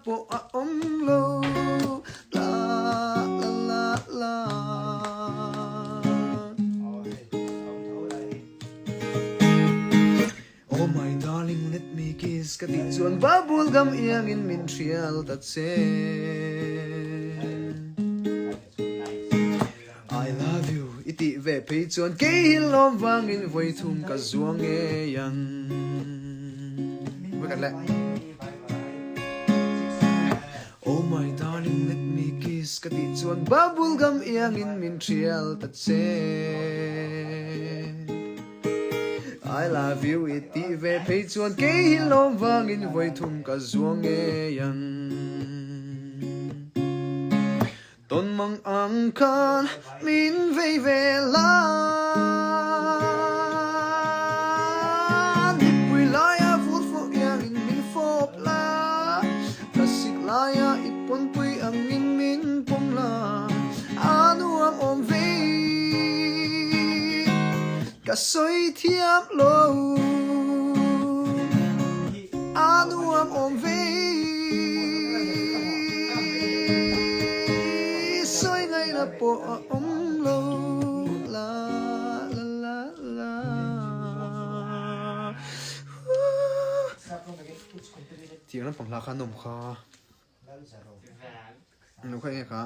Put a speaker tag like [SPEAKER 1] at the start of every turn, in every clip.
[SPEAKER 1] pawh a awm lo la la la la. Oh my darling let me kiss ka tih chuan bubble gum iangin min hrial ta che. I love you i tih ve phei chuan kei hi lawm vangin vawi thum ka zuang ngei ang. Vawi khat leh. Oh my darling let me kiss ka tih chuan bubble gum iangin min hrial ta che. I love you i tih ve phei chuan kei hi lawm vangin vawi thum ka zuang ngei ang. Tawn mang ang khan min vei ve la. Nipui laia vur fawh iangin min fawp la. Thlasik laia i pawnpui angin min pawm la. A nuam awm vei ka sawi thiam lo. A nuam awm vei sawi ngaihna pawh a awm lo la la la la. Tiang lampang hla kha an awm kha. Lo kha enge kha.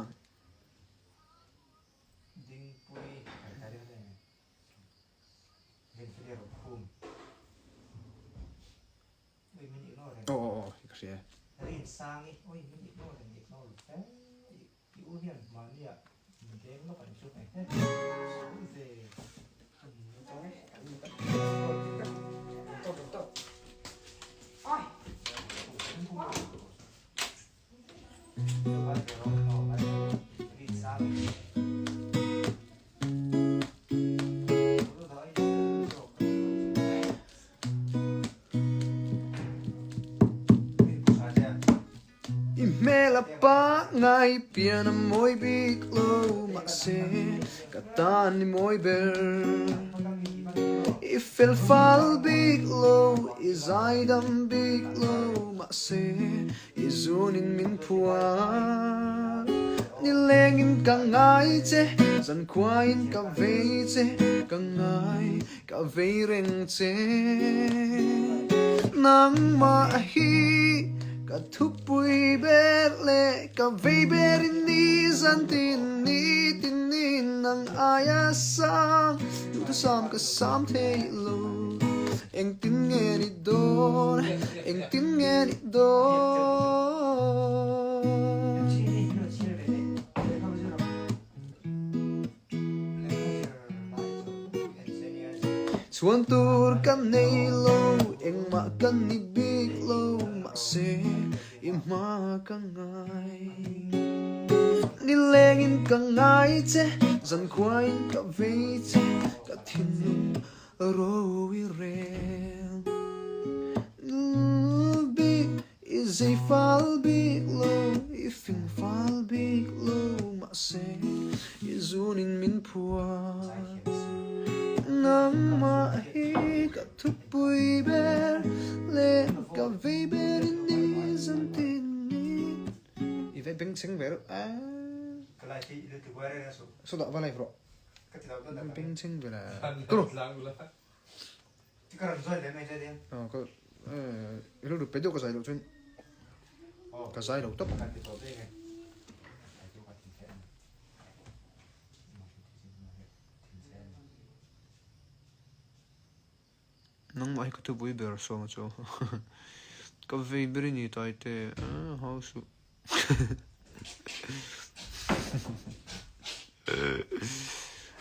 [SPEAKER 1] Aw aw aw ka hria e. I hmel a pangngai pian a mawi bik lo mahse ka tan i mawi ber. I fel fal bik lo, i zaidam bik lo mahse i zunin min phuar. Nilengin ka ngai che, zankhuain ka vei che, ka ngai Ka vei reng che nangmah hi ka thupui ber leh ka vei ber in ni zan tin ni tin ni nang aia sang duhthusam ka sam thei lo engtin nge ni dawn engtin nge ni dawn. Chhuan tur kan nei lo, engmah kan ni bik lo, mahse i hma ka ngai. Nilengin ka ngai che, zankhuain ka vei che, ka thinlung ro i rel. Bik I zei fal bik lo, i fing fal bik lo, mahse i zunin min phuar. Nangmah hi ka thupui ber leh ka vei ber in ni zan tin ni. I vei bengchheng ve reuh a. Sawtah va live rawh. Bengchheng ve la. Ka rilru pe deuh ka zai loh chuan ka zai lo tawp ang. Nangmah hi ka thupui ber sawm a chu ka vei ber i ni taite hau suh.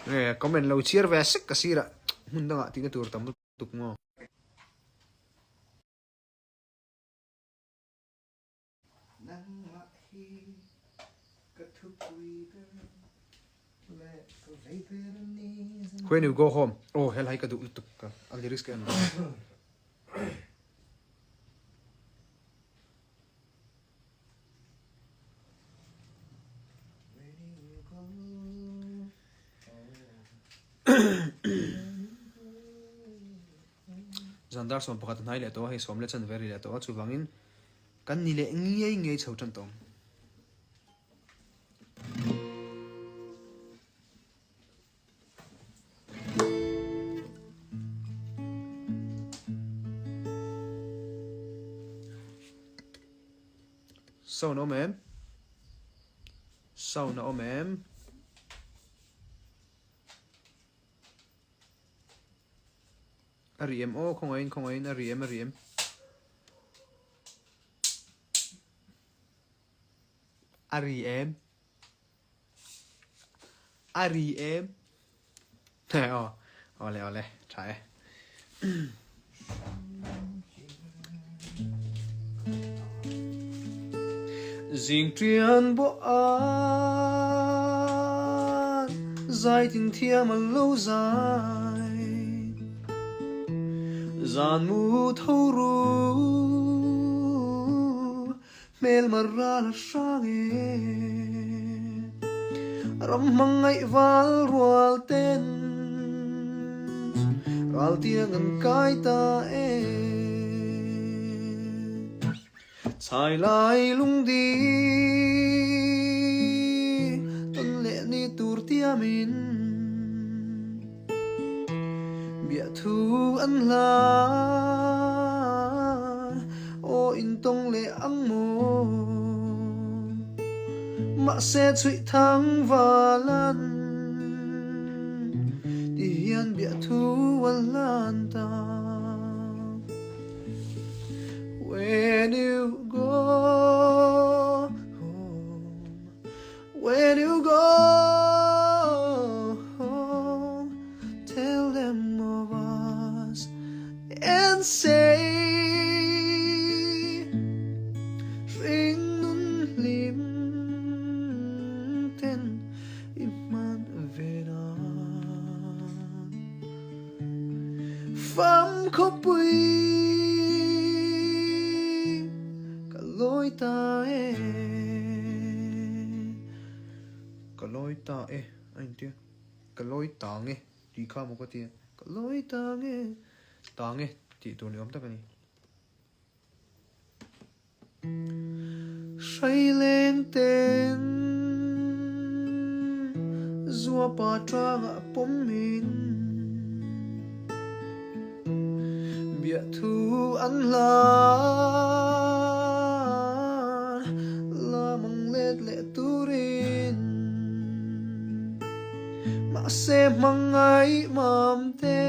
[SPEAKER 1] Nge comment lo chhiar ve sek ka sirah hmun dangah tihna tur tam lutuk maw. When you go home oh helai ka duh lutuk ka a lyrics ka en lo. Zandar 11 a hnai leh tawh a, hei sawm leh chanve a ri leh tawh a, chuvangin. Kan ni leh ngiai ngiai chho tan tawh ang. Sound a awm em? Sound a awm em? A ri em aw khawngaihin khawngaihin a ri em a ri em. A ri em? A ri em? Aw awle awle tha e. Zing ṭian bawh an zai tin thiam a lo zai Zan mu tho ru Hmelma ral a hrang e. Ram hmangaih val rual ten ral tiang an kai ta e. Chhai lai lungdi tawn leh ni tur tiamin Biahthu an hlan aw intawng leh ang maw? Mahse chhuih thang valan ti hian biahthu an hlan ta. When you go home. When you go home, tell them of us and say Hringnun hlim ten i hman ve nan Fam khawpui ka lawi ta e Ka lawi ta e a intia ka lawi tang e tih kha maw ka tia ka lawi tang e tang e tih tur ni awm tak a ni. Hraileng ten zuapa tangah pawmin biahthu an hlan lamang let leh turin mahse hmangaih mam te.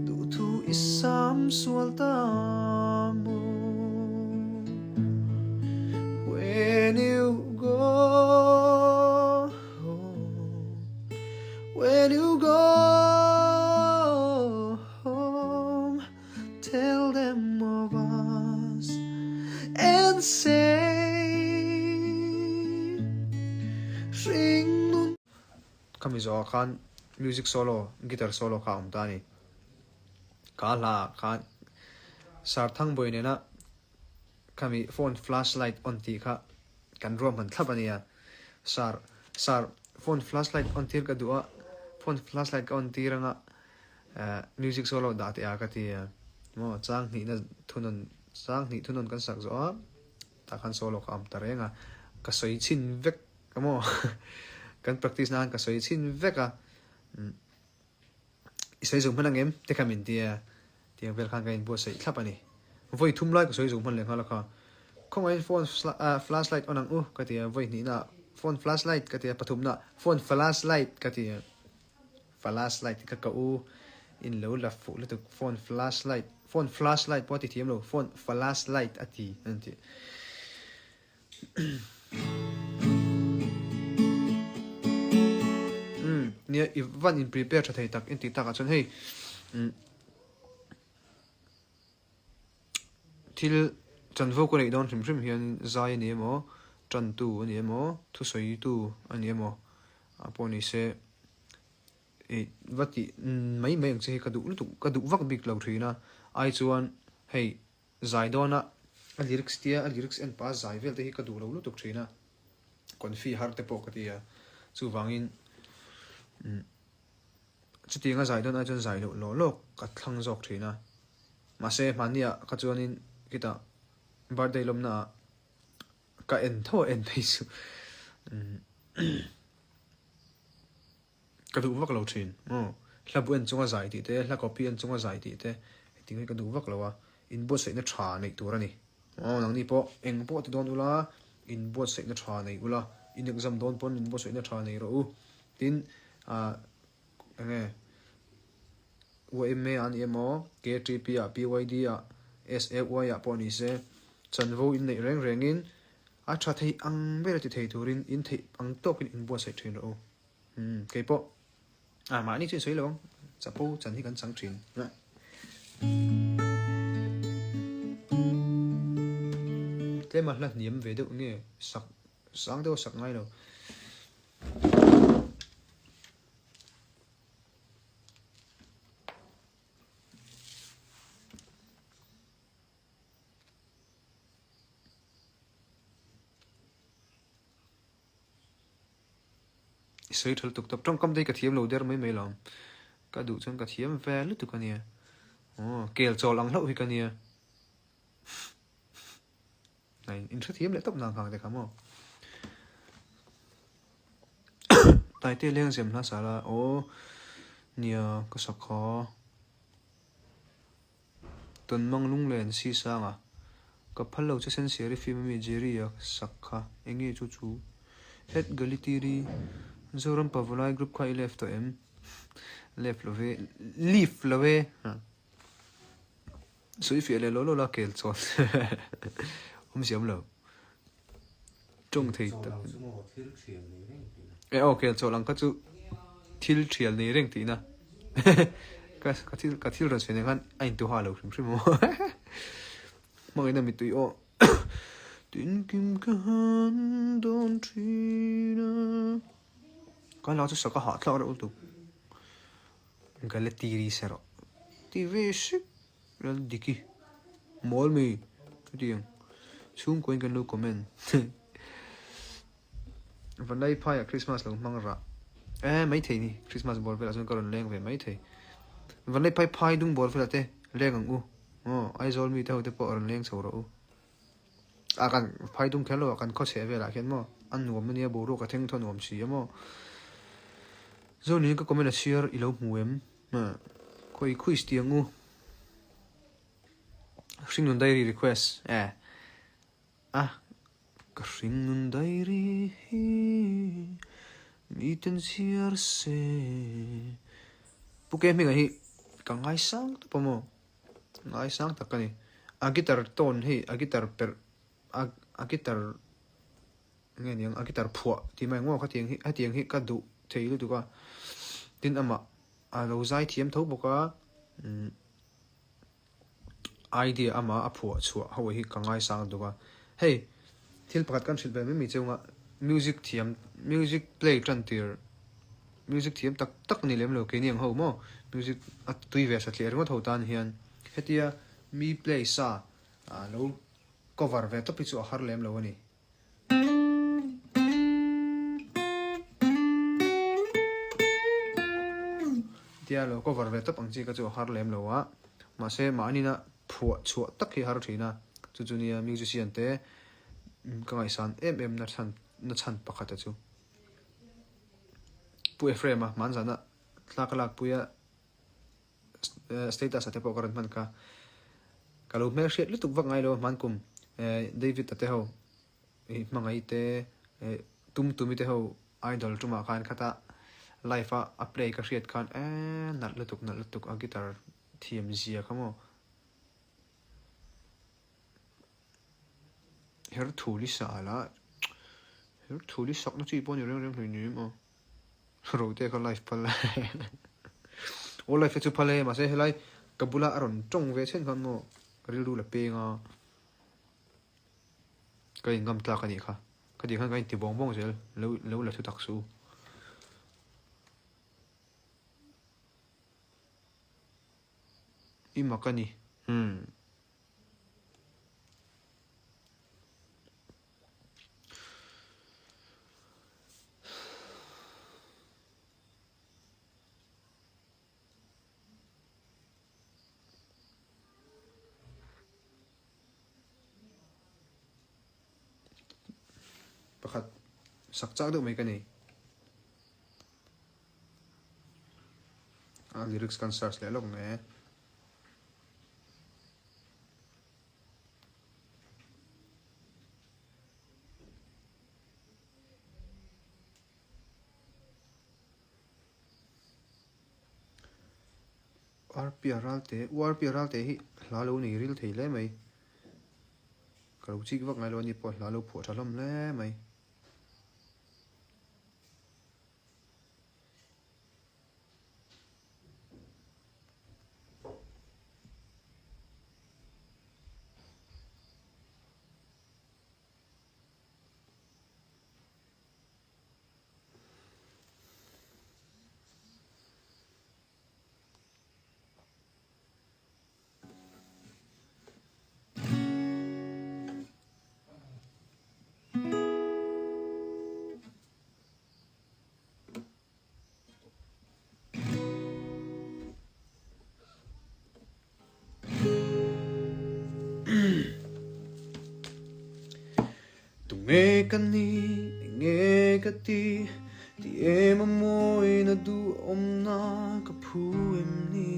[SPEAKER 1] Duhthu i sam sual ta maw When you go home When you go home Tell them of us And say Hringnun Khami zawhah khan music solo, guitar solo kha a awm ta a ni. Kha hla ah khan Sarthangbawi nena khami phone flash light on tih kha kan ruahman thlap a nia. Sar, Sar, phone flash light on tir ka duh a, phone flash light ka on tir anga music solo dah teh a ka ti a. Maw chang hnihna thunawn, chang hnih thunawn kan sak zawh a, tah khan solo kha a awm ta reng a, ka sawi chhin vek. Ka maw? Kan practice nan ka sawi chhin vek a, i sawi zo hman ang em? Te kha min ti a, tiang vel khan ka inbuatsaih thlap a ni. Vawi thum lai ka sawi zo hman leh nghal a kha. Khawngaihin phone flashlight on ang u ka ti a, vawi hnihna ah phone flashlight ka ti a, pathumna ah phone flashlight ka ti a. Flashlight kha ka u in lo la fuh lutuk phone flashlight, phone flashlight pawh a ti thiam lo, phone flashlight a ti an ti. Umm nia i van in prepare tha thei tak in tih takah chuan hei umm thil chanvo ka neih dawn hrim hrim hian zai a ni emaw tantu a ni emaw thusawitu a ni emaw ah pawh ni se ih va tih mai mai ang che hi ka duh lutuk ka duh vak bik lo thin a ai chuan hei Zai dawna a lyrics tia a lyrics en pah a zai vel te hi ka duh lo lutuk thin a, confi har te pawh ka ti a, chuvangin umm chutianga zai dawn ai chuan zai loh lawh lawk ka thlang zawk thin a, mahse hmahniah kha chuanin. Khitah birthday lawmna ah ka en tho a en phei chu ka duh vak lo thin aw. Hla bu en chunga zai tih te, hla copy en chunga zai tih te hetiang hi ka duh vak lo a, inbuatsaihna tha neih tur a ni. Aw nangni pawh eng pawh ti dawn ula inbuatsaihna tha nei ula, in exam dawn pawn inbuatsaihna tha nei rawh u. Tin ah enge YMA ah a ni emaw, KTP ah, PYD ah, SAY ah pawh ni se chanvo in neih reng rengin a tha thei ang ber a ti thei turin in theih ang tawkin inbuatsaih thin rawh u. Umm keipawh ah mahni chu in sawi lo ang chapo chan hi kan chang thin. Tlema hla hniam ve deuh nge sak sang deuh a sak ngai lo. I sawi tha lutuk tawp. Tawngkam te hi ka thiam lo der mai mai lo ang. Ka duh chuan ka thiam ve lutuk a nia. Aw, kel chawl ang hlauh hi ka nia. Nai in hrethiam leh tawp nang khang te kha maw. Taite leng zem hla sala aw nia ka sak kha. Tawnmang lunglen si sanga ka phal lo che sen siari film ami Jerry a sak kha enge chu chu Het Galitiri Zoram Pavalai group kha i left tawh em? Left lo ve leave lo ve. Sawi fiah leh law law la kel chuan awm siam lo. Tawng thei tak. E aw kel chawl ang kha chu thil thial nei reng tihna. Ka ka thil ka thil rawn sawi nen khan a intuha lo hrim hrim aw. Hmangaihna mittui aw tinkim ka han dawn thin a. Ka lak chu sak a hahthlak reuh lutuk. Galatiri se rawh ti ve sek lal diki mawl mai chutiang chhungkaw in kan lo comment Vanlai phaiah Christmas lo hmang rah eh maithei ni Christmas bawr velah chuan ka rawn leng ve maithei Vanlai phai phai dung bawr velah te leng ang u aw Aizawl mi te ho te pawh rawn leng chho rawh u a kan phai dung kher lo ah kan khawchheh velah khian maw a nuam ania boruak a theng thaw nuam si a maw Zoni ka comment a chhiar i lo hmu em? Khawi quiz ti ang u. Hringnun diary request eh. A ka hringnun diary hi miten chhiar se. Pu Ke hminga hi ka ngaisang tawp a maw? Ngaisang tak ka ni. A guitar tone hei a guitar perh a a guitar Nge niang a guitar phuah tih mai ang aw khatiang hi hetiang hi ka duh thei lutuk a tin amah a lo zai thiam tho bawk a umm idea amah a phuah chhuah ho hi ka ngaisang lutuk a hei thil pakhat kan hrilh ve mai mai cheu nga music thiam music play tan tir music thiam tak tak ni lem lo keini ang ho maw music a tui ve satliah ringawt ho tan hian hetia mi play sa ah lo cover ve tawp hi chu a har lem lo a ni. Tia lo cover ve tawp ang chi kha chu a har lem lo a, mahse mahnina phuah chhuah tak hi a har thin a, chu chu nia musician te ka ngaihsan em em na chhan na chhan pakhat a chu. Pu Ephraim-a hmanzana thla ka lakpui a status ah te pawh ka rawn hman kha ka lo hmelhriat lutuk vak ngai lo a hman kum David a te ho i hmangaih te tum tumi te ho idol tumah khan khata live a a play ka hriat khan eee nalh lutuk nalh lutuk a guitar thiam zia kha maw her thuli sa la her thuli sakna chi pawh ni reng reng hlui ni maw. Rote kha live phal aw live te chu phal e mahse helai ka bula a rawn tawng ve chhen khan maw ka rilru la peng a ka in ngam tlak a nih kha ka tih khan ka inti bawng bawng zel lo lo la thutak suh u. I mak a ni umm. Pakhat sak chak deuh mai ka nei. A lyrics kan search leh lawk nge. Arpia Ralte, U Arpia Ralte hi hla lo nei ril thei hle mai. Ka lo chik vak ngai lo a ni pawh hla lo phuah tha hlawm hle mai. Tunge ka ni, enge ka ti, ti em a mawi na duhawmna ka phu em ni?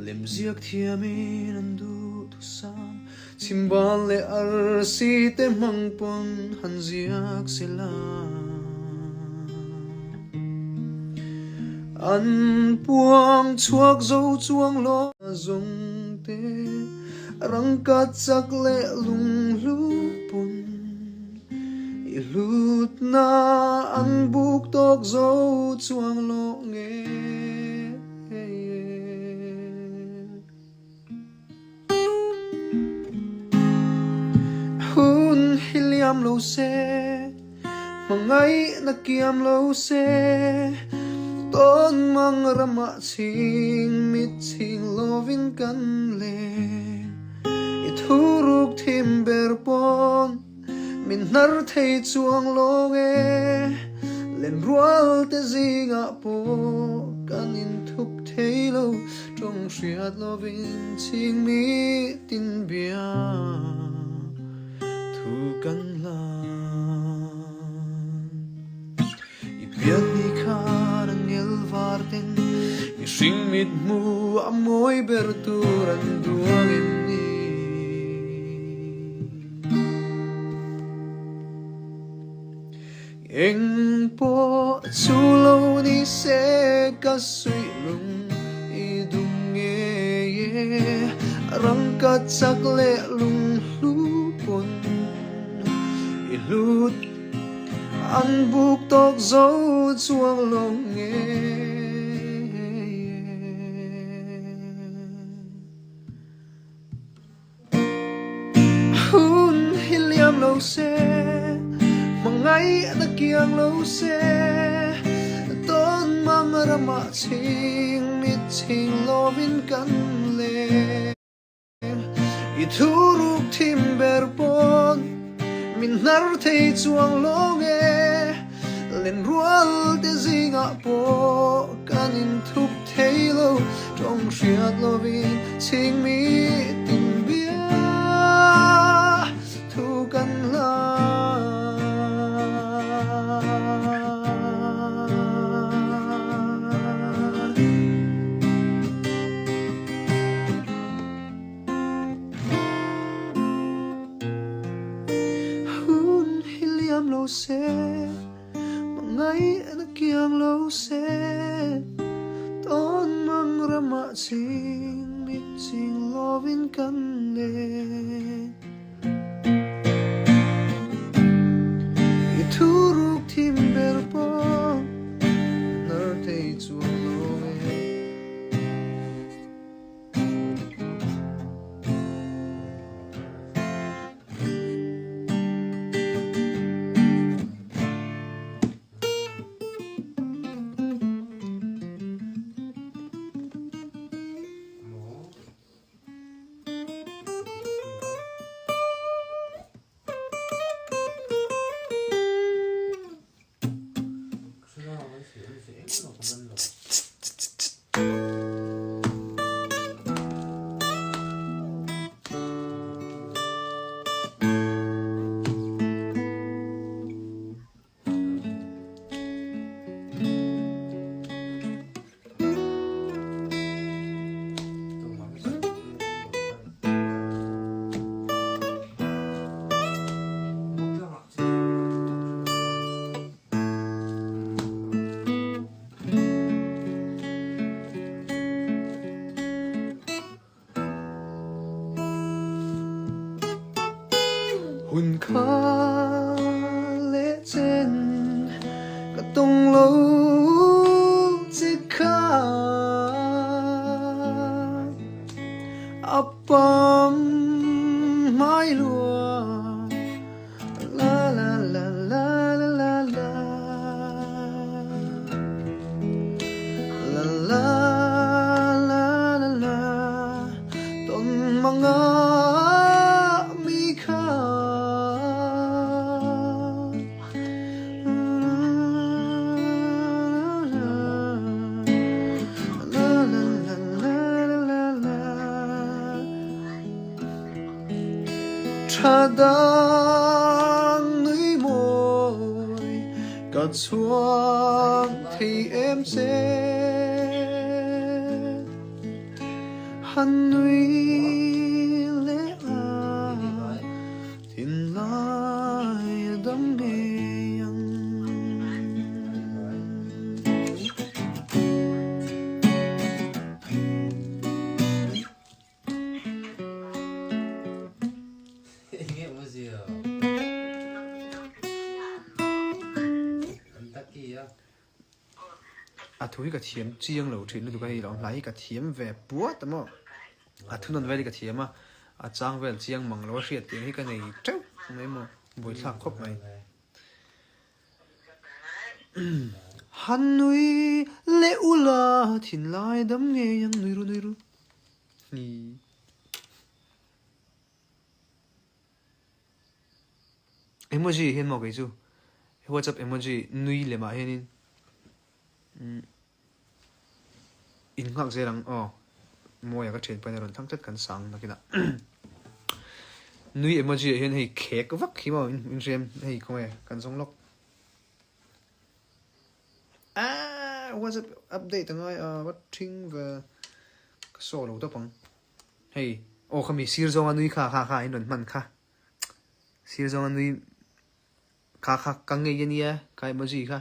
[SPEAKER 1] Lemziak thiamin an duhthusam, chhimbal leh arsi te hmang pawn han ziak sela. An puang chhuak zo chuang lo zawng te, rangka chak leh lunghlu pawn i hlutna an buk tawk zo chuang lo nge. Hun hi liam lo se, hmangaihna kiam lo se, tawn mang ramah chhing mit chhing lovin kan leng. I thuruk thim ber pawn min hnar thei chuang lawng e, lenrual te zingah pawh kan inthup thei lo. Tawng hriat lovin chhing mi tin bia thu kan hlan. I pian ni khan a ngel var ten mihring mit hmu a mawi ber tur an duang em ni? Eng pawh chu lo ni se ka suih lung i dum ngei e, rangka chak leh lung hlu pawn i hlut an buk tawk zo chuang lo ngei e. Hun hi liam lo se, hmangaihna kiang lo se, tawn mang ramah chhing mit chhing lovin kan leng. I thuruk thim ber pawn min hnar thei chuang lawng e, lenrual te zingah pawh kan inthup thei lo. Tawng hriat lovin chhing mi tin bia thu kan hlan. Hun hi liam lo se. Hmangaihna kiang lo se, tawn mang ramah ching mit ching lovin kan leng. I thuruk thim ber pawh hnar thei chuang lo e. Hun kha leh chen ka tawng lo che kha a pam hmai lua la la la la la la la la la la la la tawn manga mi kha la la la la la la Tha dang nui mawi ka chhuak thei em che. Han nui leh a thinlai a dam ngei ang. A thu hi ka thiam chiang lo thin lutuk a hei lo hlai hi ka thiam ve puat a maw a thu nawn vel hi ka thiam a a chang vel chiang mang lo a hriat tih ang hi ka nei teuh mai maw buaithlak khawp mai. Han nui leh ula thinlai dam ngei ang nui ru nui ru. Hi. Emoji hian maw kei chu WhatsApp emoji nui lemah hianin in nghak zel ang aw mawia ka thian pahin a rawn thlang tlat kan sang nakinah nui emoji ah hian hei khek vak hi maw in hriam hei khawnge kan zawng lawk Ah WhatsApp update angai a va thing ve ka saw lo tawp ang hei aw khami sir zawnga nui kha kha kha in rawn hman kha sir zawnga nui kha kha ka ngei ania kha emoji kha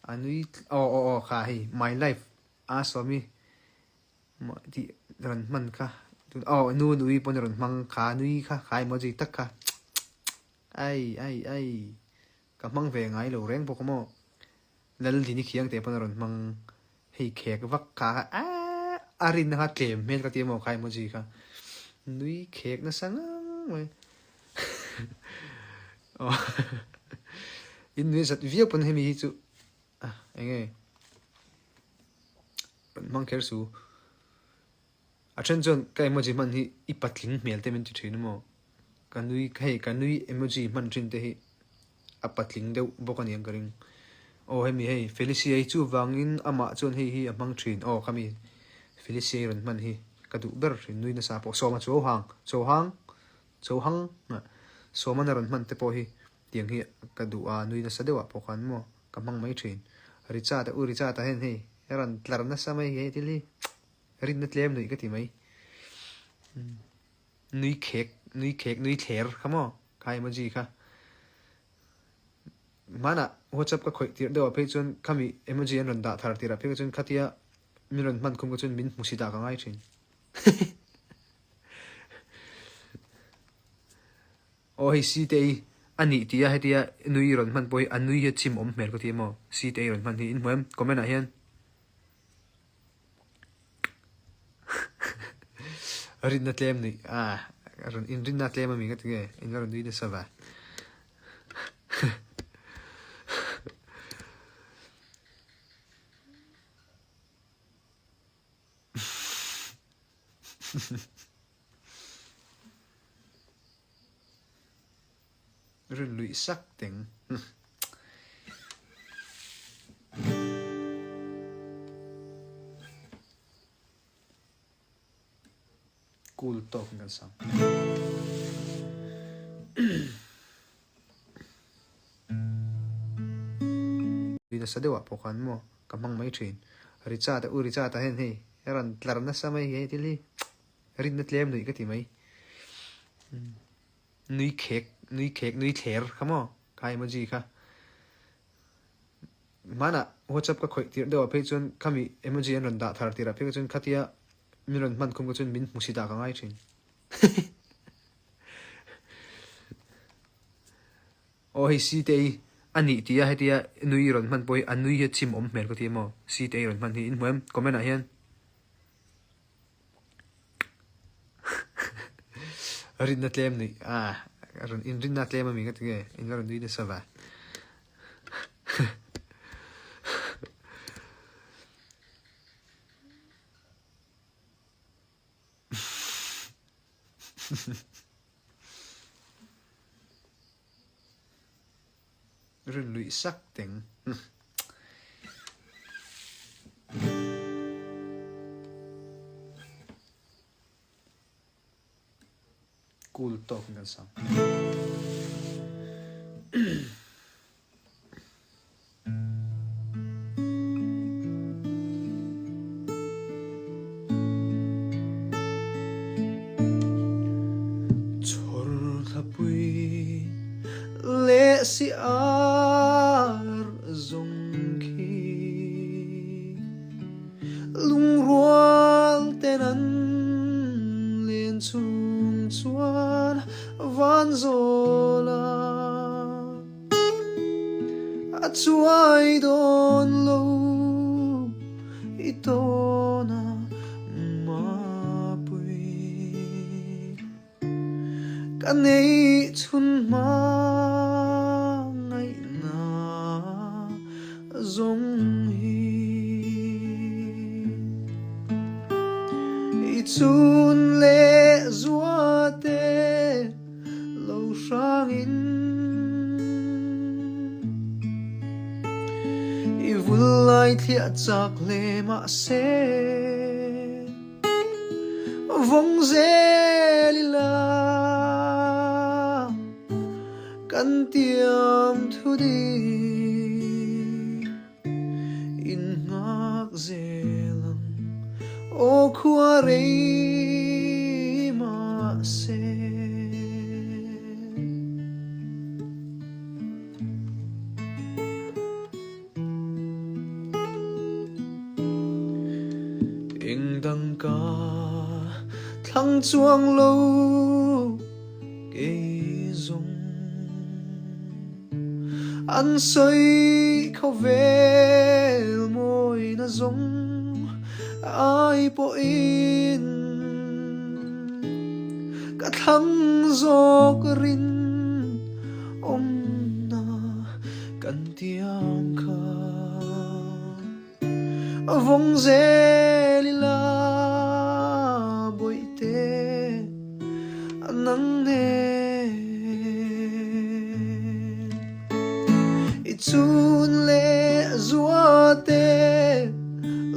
[SPEAKER 1] a nui aw aw aw kha hei my life a sawmi tih rawn hman kha aw nu nui pawn rawn hmang kha nui kha kha emoji tak kha ai ai ai. Ka hmang ve ngai lo reng bawk a maw? Laldini khiangte pawn a rawn hmang hei khek vak kha aah a rinna kha tlem hmel ka ti a maw kha emoji kha nui khek nasa ngang mai aw in nui zat viau pawn hemi hi chu ah eng nge rawn hmang kher su a then chuan ka emoji hman hi i patling hmel te min ti thin a maw? Ka nui hei ka nui emoji hman thin te hi a patling deuh bawk a ni ang ka ring. Aw hemi hei Felicia hi chuvangin amah chuan hei hi a hmang thin aw khami Felicia i rawn hman hi ka duh ber thin nui nasa pawh sawma chu hang cho hang cho hang sawman a rawn hman te pawh hi tiang hi ka duh a nui nasa deuh ah pawh khan maw ka hmang mai thin Richard a u Richard a hian hei a rawn tlar nasa mai hi hei thil hi rinna tlem nuih ka ti mai. Nui khek, nui khek, nui thler kha maw? Kha emoji kha. Hmanah WhatsApp ka khawih tirh deuh ah phei chuan khami emoji an rawn dah thar tirh ah phei kha chuan khatia min rawn hman khum kha chuan min hmu si dah ka ngai thin. Aw hei Sitei a nih tia hetia nui rawn hman pawh hi a nui hi a chim awm hmel ka ti maw? Sitei rawn hman hi in hmu em? Comment ah hian. Rinna tlem nuih ah rawn in rinna tlem ami nga tinge in la rawn nui nasa va Rin luih sak teng. Cool tawk in kan sang. Nasa deuh ah pawh khan maw ka hmang mai thin. Richard a u Richard a hian hei a rawn tlar nasa mai hi hei thil hi rinna tlem nuih ka ti mai. Nui khek nui khek nui thler kha maw kha emoji kha hmanah WhatsApp ka khawih tirh deuh ah phei chuan khami emoji an rawn dah thar tirh ah phei kha chuan khatia min rawn hman khum kha chuan min hmu si dah ka ngai thin. Aw hei Sitei a nih tia hetia nui rawn hman pawh hi a nui hi a chim awm hmel ka ti emaw Sitei rawn hman hi in hmu em comment ah hian rinna tlem nuih a rawn inrinna tlem ami ka ti nge in la rawn nui nasa va. Rin luih sak teng. Cool tawk in kan sang. Chhawrthlapui leh si ar zawng khi Lungrual ten an len chung chuan van zawl a a chuai dawn lo i tawn a mapui. Ka neih chhun hma ngaihna zawng hi i chun leh zuate lo hrangin i vul lai thliah chak hle mahse. Vawng zel ila kan tiam thu ding in nghak zel ang aw khua rei mahse. Eng dang ka thlang chuang lo kei zawng An sawi khawvel mawina zawng ai pawhin Ka thlang zawk rin awmna Kan tiang kha vawng zel ila bawihte nang nen i chun leh zuate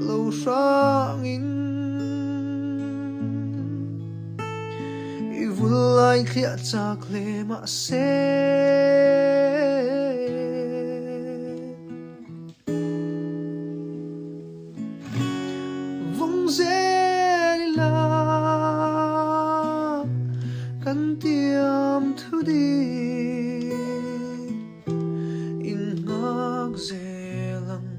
[SPEAKER 1] lo hrangin i vul lai thliah chak hle mahse. Vawng zel ila kan tiam thu ding in nghak zel ang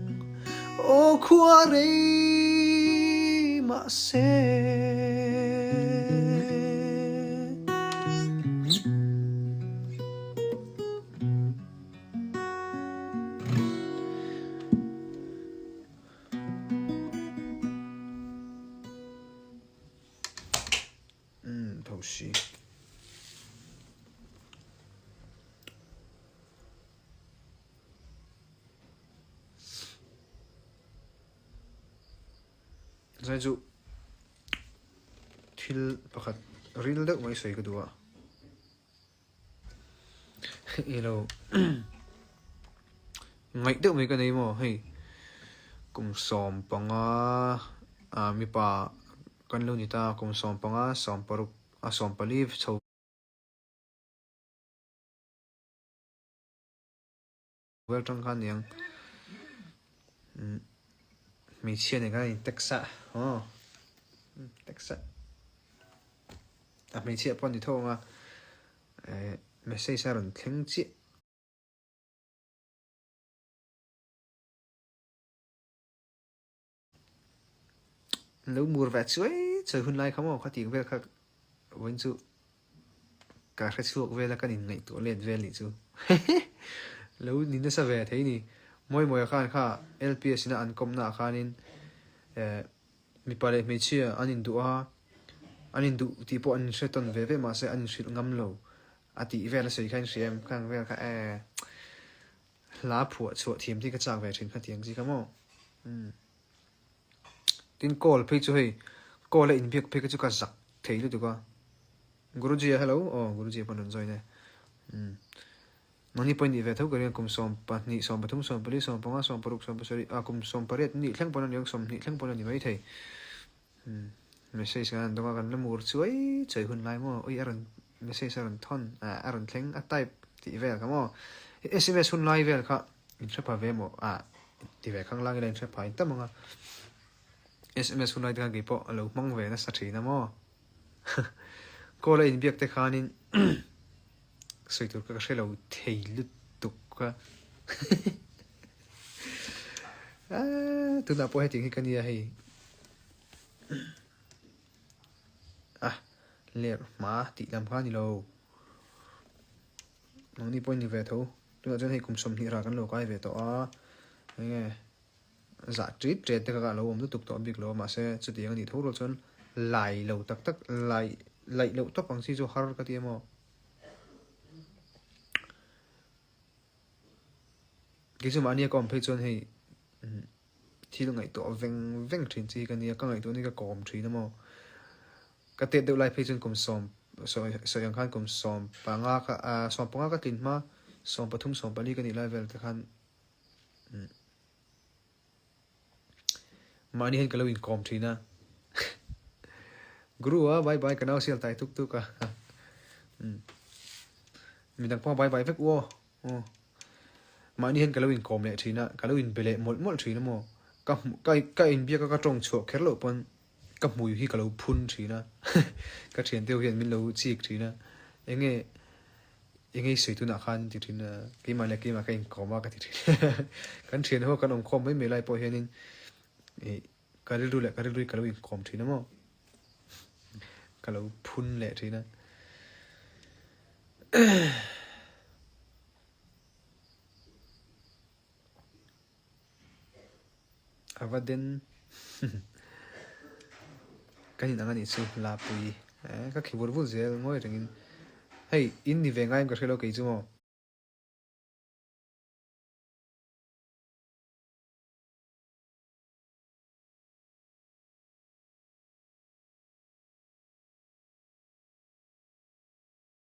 [SPEAKER 1] aw khua rei mahse. Umm tho si. Zai chu thil pakhat ril deuh mai sawi ka duh a. Ilo ngaih deuh mai ka nei maw hei kum 15 a mipa kan lo ni ta kum 15 16 a 14 chho vel tang khan niang hmeichhia nen khan a in text a aw text a a hmeichhia pawh a ni tho ang a eh message a rawn thleng chiah. Lo mur ve chuai chuai hun lai kha maw khatiang vel kha vawiin chu ka hre chhuak vel a kan inngaihtuah let vel nih chu. Lo ni nasa ve thei ni. Mawimawia khan kha LPS ina an kawmna ah khanin eh mipa leh hmeichhia an induh a, an induh tih pawh an inhre tawn ve ve mahse an inhrilh ngam lo a tih vel a sawi kha a inhria em? Khang vel kha eh hla phuah chhuah thiam te hi ka chak ve thin kha tiang chi kha maw? Umm. Tin call phei chu hei call a inbiak phei kha chu ka zak thei lutuk a. Guruji a hello aw Guruji pawh an rawn join e. Umm. Mahni pawhin nih ve tho ka ring a, kum 12, 13, 14, 15, 16, 17, ah kum 18 nih thleng pawn a ni ang, 20 thleng pawn a ni maithei. Umm message kan han dawng a, kan la mur chuai chuai hun lai maw, ui a rawn message a rawn thawn, ah a rawn thleng a type tih vel kha maw. Sms hun lai vel kha in hre pha ve maw, ah ti ve khang lang ila in hre pha in tam ang a. Sms hun lai te khan keipawh a lo hmang ve nasa thin a maw. Call a inbiak te khanin sawi tur ka hre lo thei lutuk a tunah pawh hetiang hi ka nia hei a ler hma tih lam kha a ni lo nangni pawh a ni ve tho tunah chuan hei kum 20 rah kan lo kai ve tawh a enge. Zah ṭit ṭet te kha a lo awm lutuk tawh bik lo a, mahse chutiang a nih tho rual chuan lai lo tak tak, lai laih loh tawp ang chi chu har ka ti em aw. Kei chu mahnia ka awm phei chuan hei thil ngaihtuah veng veng ṭhin chi hi ka nia, ka ngaihtuah ni ka kawm ṭhin a maw. Ka tet deuh lai phei chuan kum sawm sawi sawi ang khan kum 15 kha ah 15 ka tlin hma 13 14 ka nih lai vel te khan Mahni hian ka lo inkawm thin a. Guru a bye bye ka nau sial tai tuk tuk a. Midang pawh bye bye vek u aw. Aw. Mahni hian ka lo inkawm leh thin a, ka lo inbe leh mawlh mawlh thin a maw. Ka ka ka inbiak a ka tawng chhuah kher loh pawn ka hmui hi ka lo phun thin a. Ka thiante ho hian min lo chik thin a. Enge Eng ei sawi tunah khan ti thin a, keimah leh keimah ka inkawm a ka ti thin. Kan thian ho kan awmkhawm mai mai lai pawh hianin ih ka rilru leh ka rilru hi ka lo inkawm thin a maw? Ka lo phun leh thin a. A va den kan in ang a nih chu Lapui eh ka khi vur vur zel ngawi rengin hei in ni ve ngai em ka hre lo kei chu maw.